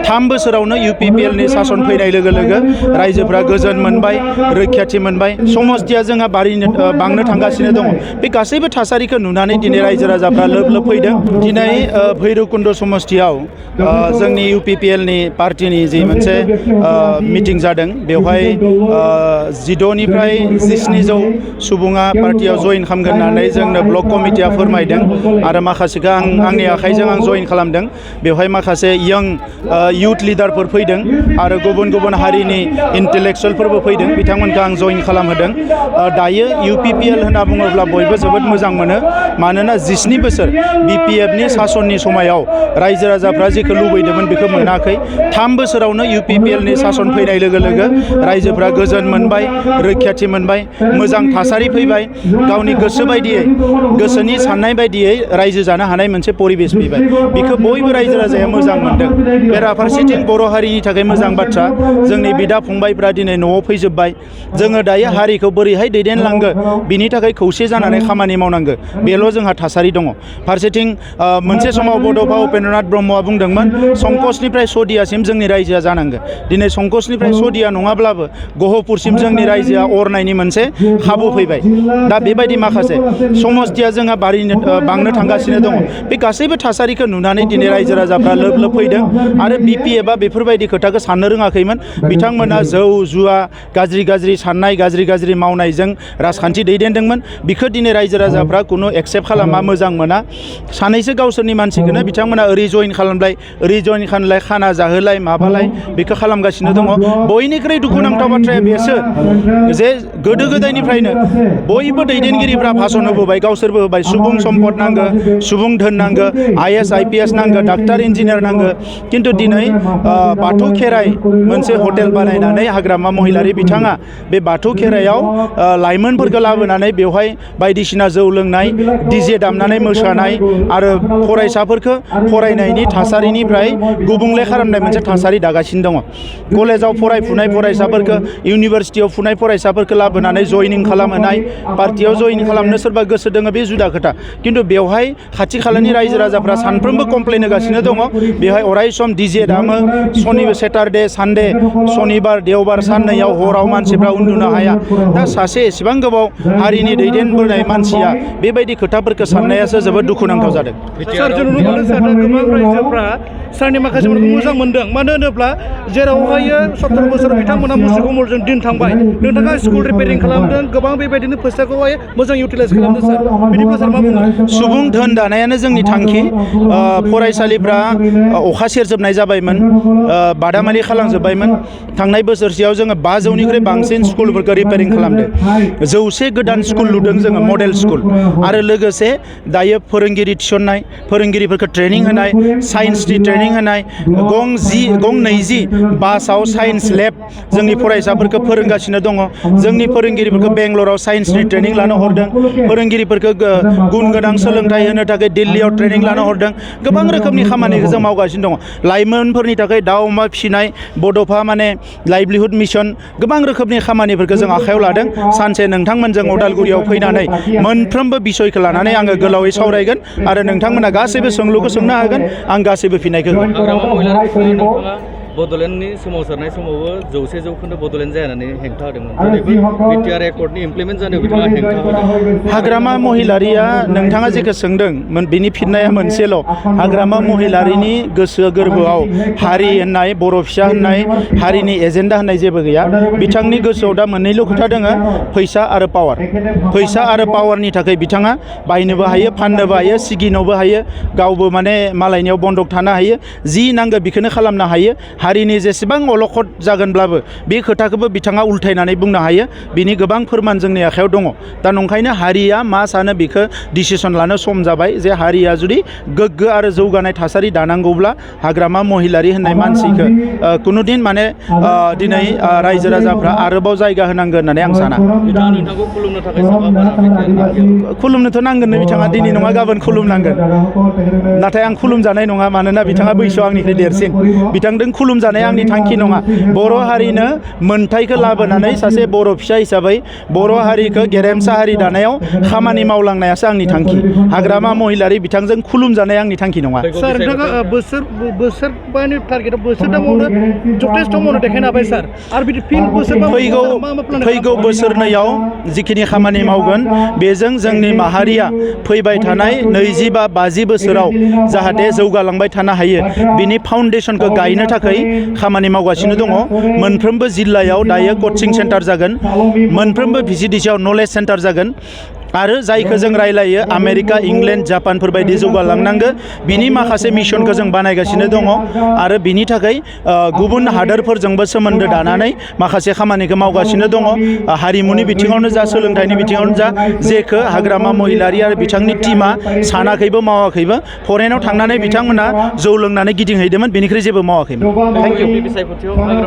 3 बोसोरावनो UPPL नि सासन फैनाय लोगो लोगो रायजोफ्रा गोजोन मोनबाय रैखाथि मोनबाय समस्थिया जोंहा बांनो थांगासिनो दङ बे गासैबो थासारिखौ नुनानै दिनै रायजो राजाफ्रा लोब लोब फैदों दिनै भैरबकुन्द समस्थियाव जोंनि UPPL नि पार्टीनि जि मोनसे मिटिं जादों बेवहाय 12 निफ्राय 1700 सुबुङा पार्टीयाव जइन खालामगोन होननानै जोंनो ब्लक कमिटिया फोरमायदों आरो माखासेखौ आंनि आखाइजों आं जइन खालामदों बेवहाय माखासे यंग युथ लिडारफोर फैदों आरो गुबुन गुबुन हारिनि इन्टेलेक्सुवेलफोरबो फैदों बिथांमोनखौ आं जइन खालामहोदों दायो UPPL होनना बुङोब्ला बयबो जोबोद मोजां मोनो मानोना 17 बोसोर BPF नि सासननि समायाव रायजो राजाफ्रा जेखौ लुबैदोंमोन बेखौ मोनाखै 3 बोसोरावनो UPPL नि सासन फैनाय लोगो लोगो रायजोफ्रा गोजोन मोनबाय रैखाथि मोनबाय मोजां थासारि फैबाय गावनि गोसो बायदियै गोसोनि साननाय बायदियै रायजो जानो हानाय मोनसे परिबेस फैबाय बेखौ बयबो रायजो राजाया मोजां मोनदों बेराफारसेथिं बर' हारिनि थाखाय मोजां बाथ्रा जोंनि बिदा फंबायफ्रा दिनै न'आव फैजोब्बाय जोङो दायो हारिखौ बोरैहाय दैदेनलांगो बिनि थाखाय खौसे जानानै खामानि मावनांगो बेल' जोंहा थासारि दङ फारसेथिं मोनसे समाव बड'फा उपेन्द्रनाथ ब्रह्मआ बुंदोंमोन संकसनिफ्राय सदियासिम जोंनि रायजोआ जानांगो दिनै संकसनिफ्राय सदिया नङाब्लाबो गहपुरसिम जोंनि रायजोआ अरनायनि मोनसे खाबु फैबाय दा बेबायदि माखासे समस्थिया जोंहा बांनो थांगासिनो दङ बे गासैबो थासारिखौ नुनानै दिनै रायजो राजाफ्रा लोब लोब फैदों आरो BPFआ बेफोरबायदि खोथाखौ साननो रोङाखैमोन बिथांमोना जौ जुवा गाज्रि साननाय गाज्रि मावनायजों राजखान्थि दैदेनदोंमोन बिखौ दिनै रायजो राजाफ्रा खुनु एक्सेप्ट खालामा मोजां मोना सानैसो गावसोरनि मानसिखौनो बिथांमोना ओरै जइन खालामलाय ओरै जइन खालामलाय खाना जाहोलाय माबालाय बेखौ खालामगासिनो दङ बयनिख्रुइ दुखुनांथाव बाथ्राया बेसो जे गोदो गोदायनिफ्रायनो बयबो दैदेनगिरिफ्रा भाषण होबोबाय गावसोरबो होबाय सुबुं सम्पद नांगो सुबुं धोन नांगो IAS IPS नांगो डाक्टार इन्जिनियार नांगो किन्तु दिनै बाथौ खेराइ मोनसे हटेल बानायनानै हाग्रामा महिलारि बिथाङा बे बाथौ खेराइयाव लाइमोनफोरखौ लाबोनानै बेवहाय बायदिसिना जौ लोंनाय DJ दामनानै मोसानाय आरो फरायसाफोरखौ फरायनायनि थासारिनिफ्राय गुबुंले खालामनाय मोनसे थासारि दागासिनो दङ कलेजाव फरायफुनाय फरायसाफोरखौ इउनिभारसिटियाव फुनाय फरायसाफोरखौ लाबोनानै जयनिं खालामहोनाय पार्टियाव जयन खालामनो सोरबा गोसो दङ बे जुदा खोथा किन्तु बेवहाय खाथि खालानि रायजो राजाफ्रा सानफ्रोमबो कमप्लेन होगासिनो दङ बेवहाय अराय सम DJ दामो सेटारडे सानडे सनिबार देवबार साननैयाव हराव मानसिफ्रा उन्दुनो हाया दा सासे एसेबां गोबाव हारिनि दैदेनबोनाय मानसिया बेबायदि खोथाफोरखौ साननायासो जोबोद दुखुनांथाव जादों सारनि माखासेफोरखौ मोजां मोनदों मानो होनोब्ला जेरावहाय 17 बोसोर बिथांमोना मुसुगुमुरजों दिन थांबाय नोंथाङा स्कुल रिपेयारिं खालामदों गोबां बेबायदिनो फैसाखौहाय मोजां इउटिलाइज खालामदों सार बिनिफ्राय सार मा बुङो सुबुं धोन दानायानो जोंनि थांखि फरायसालिफ्रा अखा सेरजोबनाय जाबायमोन बादामालि खालामजोब्बायमोन थांनाय बोसोरसेयाव जोङो 500निख्रुइ बांसिन स्कुलफोरखौ रिपेयारिं खालामदों 100 गोदान स्कुल लुदों जोङो मडेल स्कुल आरो लोगोसे दायो फोरोंगिरि थिसननाय फोरोंगिरिफोरखौ ट्रेनिं होनाय साइन्सनि ट्रेनिं होनाय गं 20 बासाव साइन्स लेब जोंनि फरायसाफोरखौ फोरोंगासिनो दङ जोंनि फोरोंगिरिफोरखौ बेंगलराव साइन्सनि ट्रेनिं लानो हरदों फोरोंगिरिफोरखौ गुन गोनां सोलोंथाइ होनो थाखाय दिल्लीयाव ट्रेनिं लानो हरदों गोबां रोखोमनि खामानिखौ जों मावगासिनो दङ लाइमोनफोरनि थाखाय दाउ अमा फिसिनाय बड'फा माने लाइभलिहुड मिशन गोबां रोखोमनि खामानिफोरखौ जों आखायाव लादों सानसे नोंथांमोनजों अदालगुरियाव फैनानै मोनफ्रोमबो बिसयखौ लानानै आङो गोलावै सावरायगोन आरो नोंथांमोना गासैबो सोंलुखौ सोंनो हागोन आं गासैबो फिननायखौ बड'लेण्डनि सोमावसारनाय समावबो 100% बड'लेण्ड जाया होननानै हेंथा होदोंमोन BTR एकर्डनि इमप्लिमेन्ट जानायाव बिथाङा हेंथा होदों हाग्रामा महिलारिया नोंथाङा जेखौ सोंदों बिनि फिननाया मोनसेल' हाग्रामा महिलारिनि गोसो गोरबोआव हारि होननाय बर' फिसा होननाय हारिनि एजेन्डा होननाय जेबो गैया बिथांनि गोसोआव दा मोननैल' खोथा दङ फैसा आरो पावारनि थाखाय बिथाङा बायनोबो हायो फाननोबो हायो सिगिनोबो हायो गावबो माने मालायनियाव बन्दक थानो हायो जि नांगौ बेखौनो खालामनो हायो हारिनि जेसेबां अलखद जागोनब्लाबो बे खोथाखौबो बिथाङा उल्थायनानै बुंनो हायो बिनि गोबां फोरमान जोंनि आखायाव दङ दा नंखायनो हारिया मा सानो बेखौ डिसिसन लानो सम जाबाय जे हारिया जुदि गोग्गो आरो जौगानाय थासारि दानांगौब्ला हाग्रामा महिलारि होननाय मानसिखौ कुनुदिन माने दिनै रायजो राजाफ्रा आरोबाव जायगा होनांगोन होननानै आं साना खुलुमनोथ' नांगोन बिथाङा दिनै नङा गाबोन खुलुमनांगोन नाथाय आं खुलुमजानाय नङा मानोना बिथाङा बैसोआव आंनिख्रुइ देरसिन बिथांजों खुलुमजानाय आंनि थांखि नङा बर' हारिनो मोनथायखौ लाबोनानै सासे बर' फिसा हिसाबै बर' हारिखौ गेरेमसा हारि दानायाव खामानि मावलांनायासो आंनि थांखि हाग्रामा महिलारि बिथांजों खुलुमजानाय आंनि थांखि नङा सार नोंथाङा बोसोरबानि टारगेटआव बोसोरथामावनो जथेस्थ' मावनो देखायनो हाबाय सार आरो बिदि फिन बोसोरबा फैगौ बोसोरनैयाव जिखिनि खामानि मावगोन बेजों जोंनि माहारिया फैबाय थानाय 20 बा 50 बोसोराव जाहाथे जौगालांबाय थानो हायो बिनि फाउन्डेसनखौ गायनो थाखाय खामानि मावगासिनो दङ मोनफ्रोमबो जिल्लायाव दायो कचिं सेन्टार जागोन मोनफ्रोमबो VCDCआव नलेज सेन्टार जागोन आरो जायखौ जों रायलायो आमेरिका इंलेन्ड जापानफोर बायदि जौगालांनांगौ बिनि माखासे मिशनखौ जों बानायगासिनो दङ आरो बिनि थाखाय गुबुन हादोरफोरजोंबो सोमोन्दो दानानै माखासे खामानिखौ मावगासिनो दङ हारिमुनि बिथिङावनो जा सोलोंथाइनि बिथिङावनो जा जेखौ हाग्रामा महिलारि आरो बिथांनि टीमा सानाखैबो मावाखैबो फरेनाव थांनानै बिथांमोना जौ लोंनानै गिदिंहैदोंमोन बेनिख्रुइ जेबो मावाखैमोन थेंक इउ